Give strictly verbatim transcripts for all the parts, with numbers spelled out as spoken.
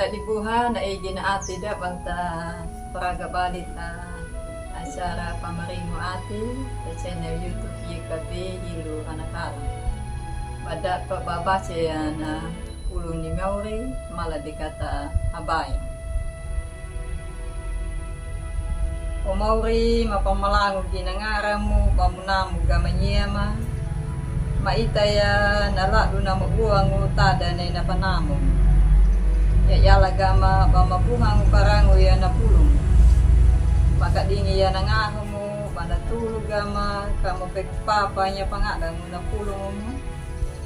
Dibuha na egi na ati da banta praga bali ta acara Pamaringo Ati ta channel YouTube Y K B Hilo Ranakala. Ba da pa ba baca ya na pulung ni mauri, mala de kata habayang. O mauri, mapamalangu gi na ngaramu, ba munamu ga manyiama, ma ita ya na ladu na maguangu tada ne na panamu. Ya yala gama ba mabuhangu parangu ya na pulungu. Makadingi ya na ngahamu, ba na tulu gama ka mapekupapa nya pangadamu na pulungu.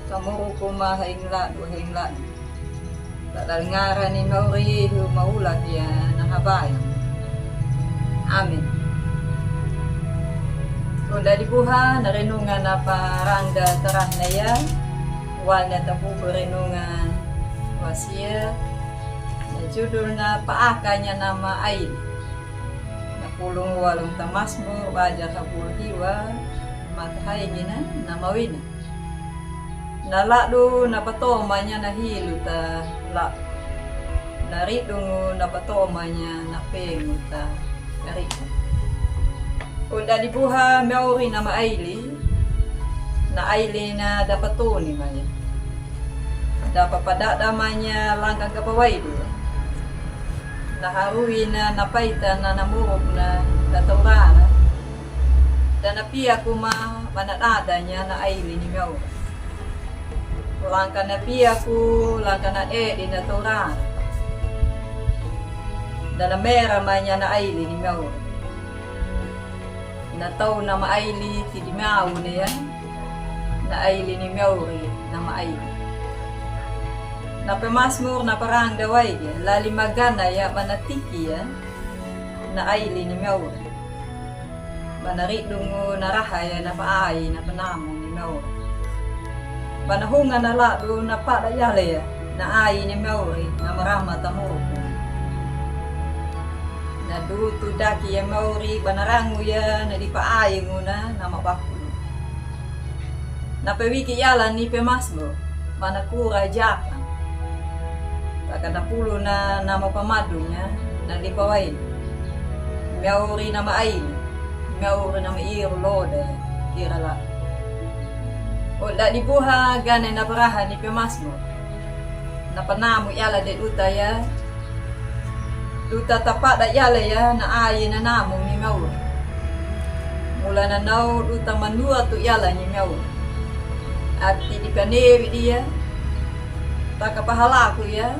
Ka muruku ma haing ladu, haing ladu. Lada ngara ni mauri Yehu maulak ya na habayang. Amin. Ko da dibuha na renungan na parangga tarahna ya, wal na tabuku renungan wasiya, na judul na paaka nya na ma aili. Na pulung walu ta Masmur, waja kabul hiwa, maka haing ina na mawina. Na ladu na patoma nya na hilu ta ladu. Na ridungu na patoma nya na pengu ta ridu. Ko da dibuha mauri na ma aili, na aili na da patoni ma nya. Da papadada ma nya langka ga pawaidu. Na haruina na paita na na muruk na da taurara. Da na piaku ma ba na dada nya na aili ni mauri. Langka na piaku, langka na edi na taurara. Da na mera ma nya na aili ni mauri. Na tau na ma aili ti di mau ne ya. Na aili ni mauri na ma aili. Na pemasmur na parangga waige, lali magana ya ba na tiki ya. Na aili ni mauri. Ba na ridungu na raha ya na paai na panamu ni mauri. Ba na hunga na ladu na pada yale ya, na ai ni mauri na marama ta muruku. Na dutu daki ya mauri ba na rangu ya na di paai nguna na mabakulu. Na pewiki yala ni pemasmur, ba na kura jaka. Taka na pulu na, na mapamadu nya, na di pawain. Mauri na ma aili, mauri na ma iru loda, kira la. O da dibuha gane na baraha ni pemasmur. Na panamu yala de duta ya, duta tapada yala ya na ai na namu ni mauri. Mula na nau duta manua tu yala ni mauri. Ati di panewi dia, taka pahalaku ya,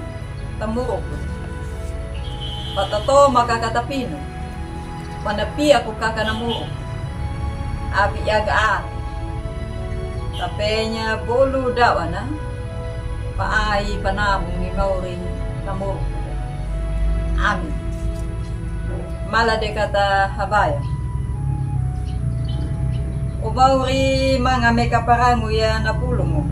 ta muruku. Ba tatoma kaka ta pinu. Ba na piaku kaka na muruku. Abi yaga ati. Tapenya bolu dawana. Paai panamu ni mauri ta muruku. Amin. Mala de kata habaya. O mauri, manga meka parangu ya na pulungu.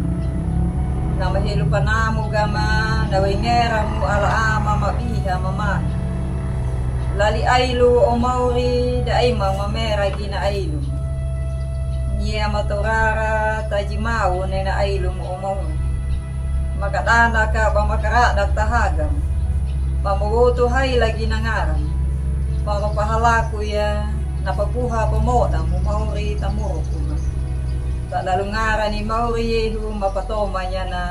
Na mahelu panamu gama, na wengeramu ala ama mabiha mama. Lali ailu o mauri, da aima mamera gina ailu. Nyia matorara, taji mau ne na ailu mo o mauri. Makadanaka ba makaradak ta hagam. Ba mawotu hai lagi na ngaram. Ba mapahalaku ya, na papuha pamoda mo mauri ta muruku ma. Ba lalu ngara ni mauri Yehu mapatoma nya na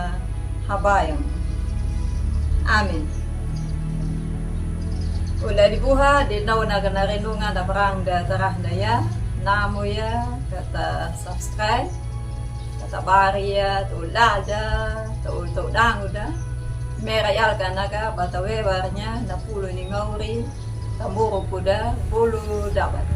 habayam. Amin. Ula dibuha, de nau na gana renungan da barang da tarah da ya, namu ya, kata subscribe. Kata bari ya, tau lada, tau, tau dangu da. Mera yalka naga, ba ta wewarnya, na pulu ni mauri, ta muruku da, pulu dabat.